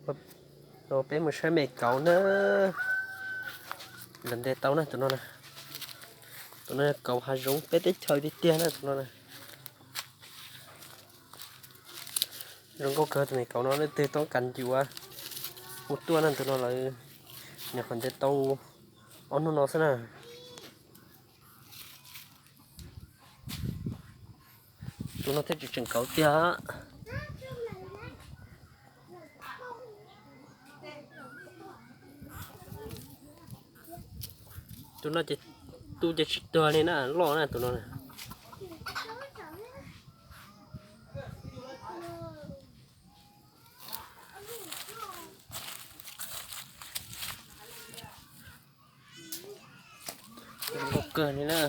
Los peb mus saib me kauv na. Lawv ntes tau na tus no na. Tus no kauv hav zoov peb teb chaws tiag tiag na tus no na. Zoo nkauj kawg tus me kauv no, leej twg toob kas yuav hu tuaj na, tus no lawv nyuam qhuav ntes tau ob hnub no xwb na. Tus no thiaj tseem tseem kauv tiag. Tus no ces tu ces tsis tuag li na, loj na tus no. Zoo nkauj kawg li na.